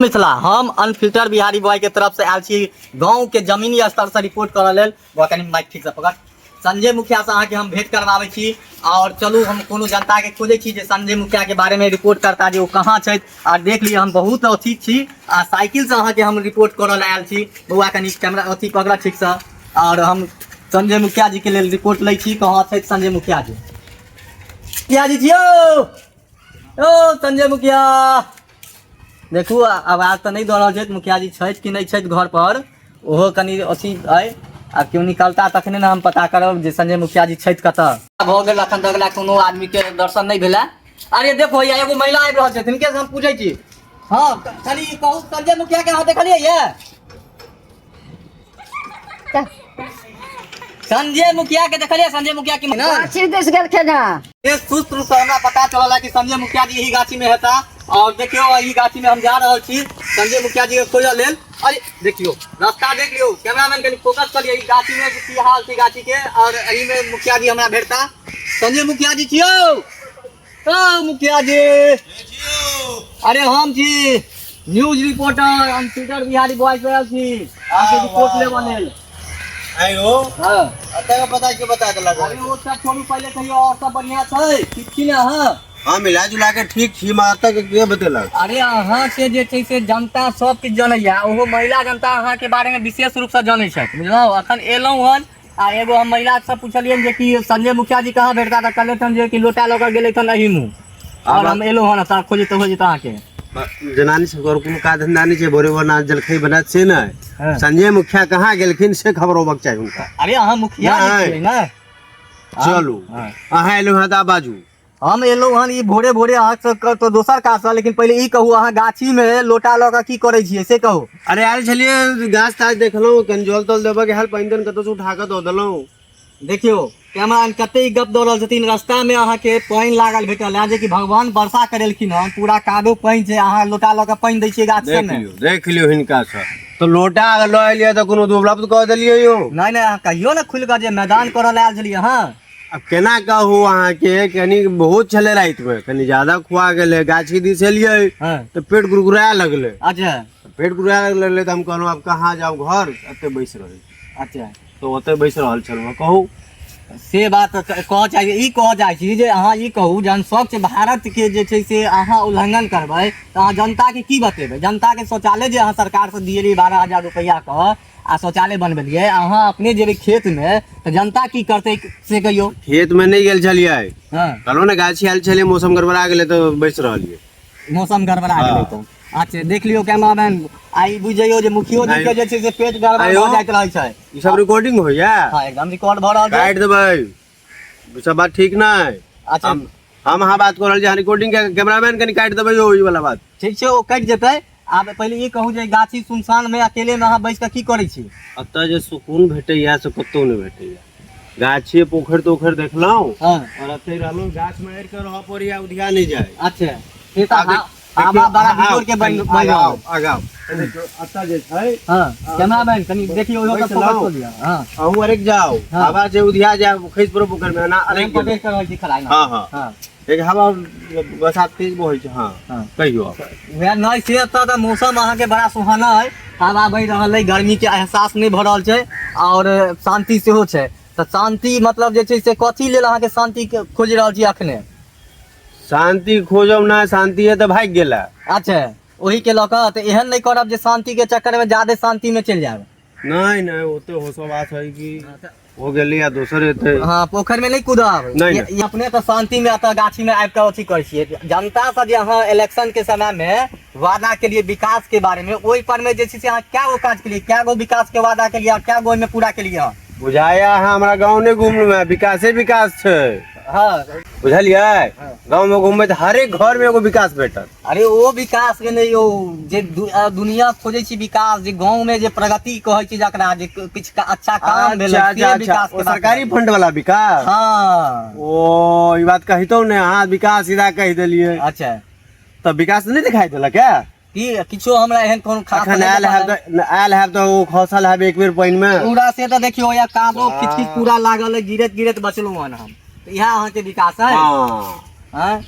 मिथिला हम unfilter Bihari boy के तरफ से आयल छी गांव के जमीनी स्तर से रिपोर्ट करऽ लेल। बौआ कनि माइक ठीक से पकड़। संजय मुखिया से अहाँके हम भेंट करबाबै छी और चलू हम कोनो जनता के खोजै छी जे संजय मुखिया के बारे में रिपोर्ट करता जे ओ कहाँ छथि। आ देख लिअ हम बहुत अथी छी आ साइकिल से अहाँके हम रिपोर्ट करऽ लेल आयल छी। बौआ कनि कैमरा अथी पकड़ ठीक से और हम संजय मुखिया जी के लेल रिपोर्ट लै छी। कहाँ छथि संजय मुखिया जी? मुखिया जी छियौ ओ संजय मुखिया। देखू आवाज तऽ नहि दऽ रहल छथि मुखिया जी, छथि कि नहि छथि घर पर ओहो कनि अथी अइ। आब केओ निकलता तखने ने हम पता करब जे संजय मुखिया जी छथि कतऽ। भऽ गेल अखन तक कोनो आदमी के दर्शन नहि भेला। अरे देखो या एगो महिला आबि रहल छथिन, हिनके से हम पूछै छी। हँ कनि कहू संजय मुखिया के अहाँ देखलियै ये? संजय मुखिया के देखलियै? संजय मुखिया की ना गाछी दिस गेलखिन हँ। एक सूत्र से हमरा पता चलल है कि संजय मुखिया जी यही गाछी में हेता और देखियो यही गाछी में हम जा रहल छी संजय मुखिया जी के खोजऽ लेल। अरे देखियो रास्ता देख लियो, कैमरामैन कनि फोकस कर लियो ई गाछी में की हाल छै गाछी के और एही में मुखिया जी हमरा भेटता। संजय मुखिया जी छियो ओ मुखिया जी? अरे हम छी news reporter unfilter Bihari boy से आयल छी अहाँके रिपोर्ट लेबऽ लेल। आयो। हाँ। एतऽ के पता के बता देलक? अरे ओ सब छोड़ू, पहिले कहियो और सब बढ़िया छै? ठीक छी ने अहाँ? हाँ मिला जुला के ठीक छी, मगर एतऽ के के बतेलक? अरे अहाँ के जे छै से जनता सब किछु जनैया, ओहो महिला जनता अहाँ के बारे में विशेष रूप से जनै छथि, बुझलहुँ? अखन एलहुँ हन आ एगो हम महिला से पूछलियनि जे कि संजय मुखिया जी कहाँ भेटता, तऽ कहलथि हन जे कि लोटा लऽ कऽ गेलथि हन एही मुँह और हम एलहुँ हन एतऽ खोजैत खोजैत अहाँके। जनानी सबके और कोनो काज धंधा नहि छै, भोरे भोर नाच जलखै बनत से नहि। हाँ। संजय मुखिया कहाँ गेलखिन से खबर होबक चाही हुनका। अरे अहाँ मुखिया जी नहि। छियै ने? चलू। हाँ। अहाँ एलहुँ हँ तऽ आब बाजू। हम एलहुँ हन ई भोरे भोरे अहाँ सबके तऽ दोसर काज सँ, लेकिन पहिले ई कहू अहाँ गाछी में लोटा लऽ कऽ की करै छियै से कहू। अरे आयल छलियै गाछ ताछ देखलहुँ, कनि जल तल देबऽ के हाल, पानि तानि कतौसँ उठा कऽ दऽ देलहुँ। देखियौ कैमरा कते ई गप दऽ रहल छथिन, रास्ता में अहाँके पानि लागल भेटल है जे कि भगवान वर्षा करेलखिन हन, पूरा कादो पानि छै, अहाँ लोटा लऽ कऽ पानि दै छियै गाछ देख सबमे। लियौ, देख लियौ हिनका सँ तऽ लोटा लऽ एलियै तऽ कोनो दुर्लभ कऽ देलियै यौ। नहि नहि अहाँ कहियौ ने खुलि कऽ जे मैदान करऽ लए आयल छलियै अहाँ। अब केना कहू अहाँके, कनि बहुत छलै रातिमे, कनि ज्यादा खुआ गेलै, गाछी दिस एलियै हाँ। तऽ पेट गुड़गुड़ा लगलै। अच्छा। पेट गुड़गुड़ा लगलै तऽ हम कहलहुँ आब कहाँ जाउ घर, एतऽ बैस रहै छी। अच्छा। तऽ ओतऽ बैस रहल छलहुँ। कहू। से बात कहऽ चाहै छी, ई कहऽ चाहै छी जे अहाँ ई कहू जहन स्वच्छ भारत के जे छै से अहाँ उल्लंघन करबै तऽ अहाँ जनताके की बतेबै? जनताके शौचालय जे अहाँ सरकारसँ दिएलियै 12,000 रुपैआके आ शौचालय बनबेलियै, अहाँ अपने जेबै खेतमे तऽ जनता की करतै से कहियौ। खेतमे नहि गेल छलियै। हाँ। कहलहुँ ने गाछी आयल छलियै, मौसम गड़बड़ा गेलै तऽ बैस रहलियै। मौसम गड़बड़ा गेलै तऽ अच्छा देख लियौ कैमरामैन, आ ई बुझि जइयौ जे मुखियो जी के जे छै से पेट गड़बड़ भऽ जाइत रहै छै। ई सब रिकॉर्डिंग होइया? हाँ एकदम रिकॉर्ड भऽ रहल छै। काटि देबै, ई सब बात ठीक नहि। अच्छा। हम अहाँ बात कऽ रहल छी, अहाँ रिकॉर्डिंग के कैमरामैन कनि काटि देबै यौ ई वाला बात। ठीक छै ओ कटि जेतै। आब पहिले ई कहू जे गाछी सुनसान में अकेले में अहाँ बैस कऽ की करै छी? एतऽ जे सुकून भेटैया से कतौ नहि भेटैया। गाछी पोखरि तोखरि देखलहुँ हाँ। और एतै रहलहुँ, गाछ में अड़ि कऽ रहऽ पड़ैया, उधिया नहि जाय। अच्छा। से तऽ आब हवा बड़ा देखियौ, बिजोड़ के बनि आगाँ बनि रहल आउ, आगाँ आउ। देखियौ, एतऽ जे छै, हाँ, कैमरामैन कनि देखियौ, ओहो बैस तऽ फोकस लौ। कऽ लिअ। हाँ। अहूँ अड़कि जाउ, हाँ। हवा जे उधिया जाय खसि पड़ो पोखरि में, एना अड़कि हम पकड़ि गेलहुँ। कऽ रहै छी खड़ाइ में। हाँ, हाँ। हाँ। एक हवा बसात तेज बहै छै। हाँ। हाँ। कहियौ। वएह नहि से एतऽ तऽ मौसम अहाँके बड़ा सुहाना अइ, हवा बहि रहल अइ, गर्मी के एहसास नहि भऽ रहल छै और शांति सेहो छै। तऽ शांति मतलब जे छै से कथी लेल अहाँके शांति के खोजि रहल छी अखने? शांति खोजब ना, शांति है तऽ भागि गेला। अच्छा ओही के लऽ कऽ तऽ एहन नहि करब जे शांति के चक्कर में ज्यादे शांति में चलि जायब। नहि नहि ओते होशो बात है कि हो गेली आ दोसर एतै। हाँ पोखरि में नहि कूदब। नहि, नहि। ई अपने तऽ शांति में एतऽ गाछी में आबि कऽ अथी करै छियै। जनता से जे अहाँ इलेक्शन के समय में वादा के लिए विकास के बारे में, ओहि पर में जे छै से अहाँ कै गो काज केलियै, कै गो विकास के वादा केलियै और कै गो ओहिमे पूरा केलियै अहाँ? बुझाया अहाँ हमरा गाँव नहि घुमलहुँ हेँ, विकासे विकास छै। हाँ। बुझलियै? हाँ। गाँव में घुमबै तऽ हरेक घर में एगो विकास भेटत। अरे ओ विकास के नहि यौ, जे दुनिया खोजै छी विकास, जे गाँव में जे प्रगति कहै छी जकरा, जे किछु अच्छा काम भेलै, अच्छा, से अच्छा, विकास ओ के बात सरकारी करै। फंड वाला विकास? हाँ। ओ ई बात कहितौ ने, अहाँ विकास सीधा कहि देलियै। अच्छा। तऽ विकास नहि दिखाई देलक है? की किछो हमरा एहन कोनो खास अखन नहि आयल देखल हैब है। तऽ, आयल हैब तऽ ओ खसल हैब एक बेर पानि में। पूरा से तऽ देखियौ या कादो किच किच पूरा लागल है, गिरैत गिरैत बचलहुँ हन हम। तऽ इएह अहाँके विकास है? हाँ। हाँ?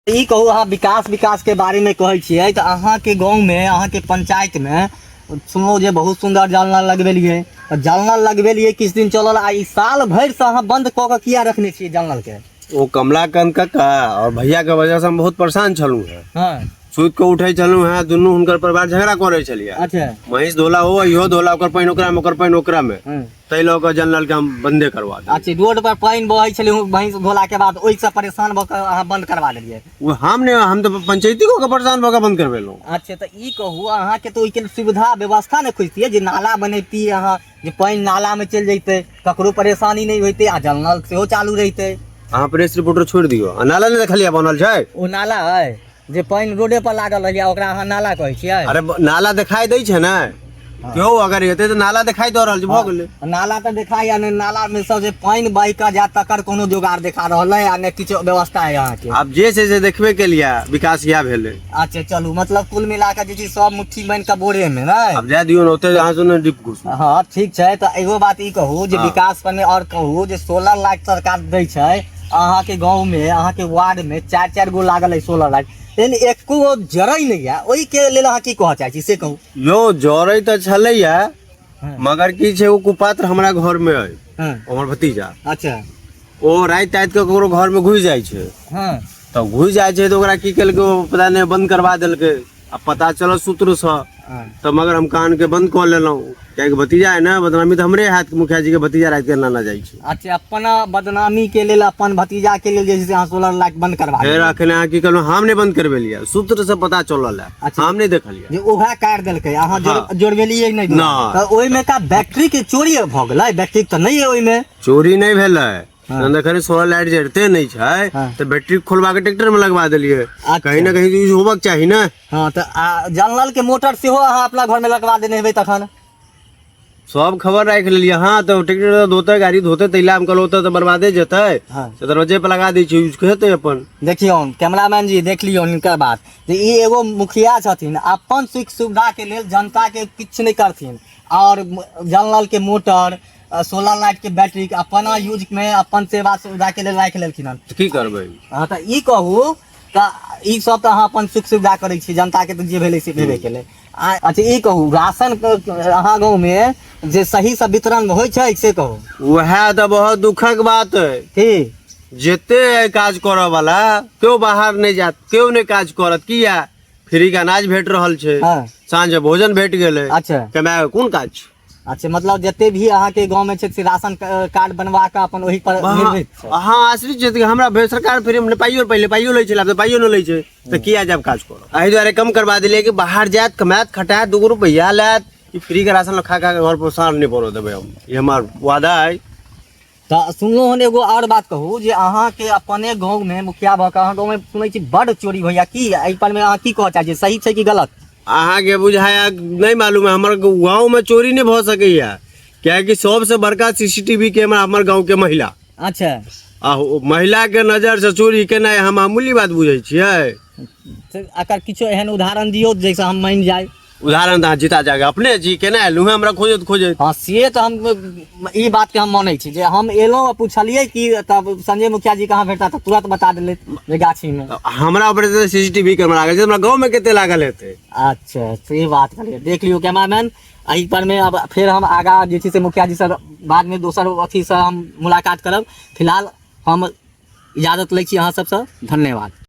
ई कहू, अहाँ विकास विकास के बारे में कहै छियै तऽ अहाँके गाँव में, अहाँके पंचायत में सुनलहुँ जे बहुत सुन्दर जल नल लगबेलियै। तऽ जल नल लगबेलियै, किछु दिन चलल, आ ई साल भरि से अहाँ बंद कऽ के किया रखने छियै जल नल के? ओ कमलाकांत काका और भैया के वजह से हम बहुत परेशान छलहुँ हेँ। सुति कऽ उठै छलहुँ हेँ, दुनू हुनकर परिवार झगड़ा करै छलियै। महींस धोला हो, इहो धोला, ओकर पानि ओकरा में, ओकर पानि ओकरा में। ताहि लऽ कऽ जनरल के हम बंदे करवा देलियै। अच्छा, रोड पर पानि बहै छलै महींस धोला के बाद, ओहिसँ परेशान भऽ कऽ अहाँ बंद करवा देलियै? ओ हम नहि, हम तऽ पंचायती कऽ के परेशान भऽ कऽ बंद करबेलहुँ। अच्छा, तऽ ई कहू, अहाँके तऽ ओहिके लेल सुविधा व्यवस्था नहि खोजतियै जे नाला बनैतियै अहाँ, जे पानि नालामे चलि जैतै, ककरो परेशानी नहि होइतै आ जल नल सेहो चालू रहितै? अहाँ प्रेस रिपोर्टर छोड़ि दियौ, आ नाला नहि देखलियै बनल छै? ओ नाला अइ जे पानि रोडे पर लागल रहैया, ओकरा अहाँ नाला कहै छियै? अरे नाला देखाई दै छै ने, केओ अगर एतै तऽ नाला देखाई दऽ रहल छै, भऽ गेलै। नाला तऽ देखाई आ नहि, नाला मे सब जे पानि बहि कऽ जायत तकर कोनो जोगाड़ देखा रहल है आ नहि किछु व्यवस्था है अहाँके। आब जे छै से देखबे केलियै, विकास इएह भेलै। अच्छा चलू, मतलब कुल मिला कऽ जे छै सब मुट्ठी बनि कऽ बोरे मे नहि। आब जाय दियौ ने, ओते अहाँ से ने डिप घुसू। हँ, ठीक छै। तऽ एगो बात ई कहू जे विकास पर आओर कहू जे सोलर लाइट सरकार दै छै, अहाँके गाँव मे, अहाँके वार्ड मे चारि चारि गो लागल है सोलर लाइट, लेकिन एको गो जरै नहि यऽ, ओहिके लेल अहाँ की कहऽ चाहै छी से कहू। यौ, जरै तऽ छलैया, मगर की छै, ओ कुपात्र हमरा घर मे अइ, हमर भतीजा। ओ राति राति के ककरो घर मे घुसि जाइ छै। तऽ घुसि जाइ छै तऽ ओकरा की केलकै ओ पता नहि, बंद करवा देलकै आ पता चलल सूत्रसँ तऽ मगर हम कानके बंद कऽ लेलहुँ, कियाकि भतीजा है ने, बदनामी तऽ हमरे हैत, मुखिया जी के भतीजा राति के एना एना जाइ छै। अच्छा, अपना बदनामी के लेल, अपन भतीजा के लेल जे छै से अहाँ सोलर लाइट बंद करवा फेर देलियै। अखन अहाँ की कहलहुँ, हम नहि बंद करबेलियै, सूत्र से पता चलल है। हम नहि देखलियै जे उएह काटि देलकै, अहाँ जोड़बेलियै नहि। नहि। तऽ ओहिमे का बैटरी के चोरी भऽ गेलै? बैटरी तऽ नहि है ओहिमे। चोरी नहि भेलै। जखन सोलर लाइट जरिते नहि छै तऽ बैटरी खोलवा के ट्रैक्टर में लगवा देलियै। कहीं ना कहीं यूज होबक चाही ने। हँ, तऽ आ जनरल के मोटर सेहो अहाँ अपना घर में लगवा देने हेबै तखन? सब खबर राखि लेलियै। हँ, तऽ ट्रैक्टर धोते, गाड़ी धोते, तैला हम कहलहुँ ओतऽ तऽ बर्बादे जेतै। से दरवाजे पर लगा दै छियै, यूज हेतै अपन। देखियौ कैमरामैन जी, देख लियौ हिनकर बात जे ई एगो मुखिया छथिन, अपन सुख सुविधा के लेल जनता के किछु नहि करथिन, और जनरल के मोटर, सोलर लाइट के बैटरी अपना यूज में, अपन सेवा सुविधा के लेल राखि लेलखिन हन। तऽ की करबै? हँ, तऽ ई कहू, तऽ ई सब तऽ अहाँ अपन सुख सुविधा करै छी, जनता के तऽ जे भेलै से भेबे केलै। आ अच्छा, ई कहू, राशन अहाँ गाँव में जे सही से वितरण होइ छै से कहू। उएह तऽ बहुत दुखक बात अइ। की? जते अइ काज करऽ वाला, केओ बाहर नहि जायत, केओ नहि काज करत। किया? फ्री के अनाज भेट रहल छै। साँझ भोजन भेट गेलै। कमाए के कोन काज छै? अच्छा, मतलब जते भी अहाँके गाँव में छै से राशन कार्ड बनवा कऽ अपन ओहि पर निर्भर छै। अहाँ आश्रित छै हमरा सरकार फ्री में पाइयो, पहिले पाइयो लै छलै, आब तऽ पाइयो नहि लै छै, तऽ किया जायब काज करऽ? एहि दुआरे कम करवा देलियै कि बाहर जायत, कमायत, खटायत, दूगो रुपैआ लायत। ई फ्री के राशन खा खा के घर पर साँझ नहि पड़ऽ देबै हम, ई हमर वादा अइ। तऽ सुनलहुँ हन, एगो आओर बात कहू जे अहाँके अपने गाँवमे मुखिया भऽ कऽ अहाँ गाँवमे सुनै छी बड्ड चोरी होइया, की एहि परमे अहाँ की कहऽ चाहै छियै, सही छै कि गलत? अहाँके बुझाया नहि मालूम है, हमर गाँवमे चोरी नहि भऽ सकैया, कियाकि सबसँ बड़का सीसीटीवी कैमरा हमर गाँवके महिला। आ ओ महिलाके नजरसँ चोरी केनाइ हम मामूली बात बुझै छियै? तऽ एकर किछो एहन उदाहरण दियौ जाहिसँ हम मानि जाइ। उदाहरण तऽ अहाँ जीता जाके अपने छी, केना एलहुँ हेँ हमरा खोजैत खोजैत? हँ, से तऽ हम ई बातके हम मानै छी जे हम एलहुँ आ पुछलियै कि तब संजय मुखिया जी कहाँ भेटता, तऽ तुरंत बता देलथि जे गाछीमे। हमरा ऊपर सीसीटीवी कैमरा लागल छै, हमरा गाँवमे कते लागल हेतै? अच्छा, से बात करियै। देख लियौ कैमरामैन, एहि पर मे अब फेर हम आगा जे छै से मुखिया जी से बादमे दोसर अथीसँ हम मुलाकात करब। फिलहाल हम इजाजत लै छी अहाँ सबसँ, धन्यवाद।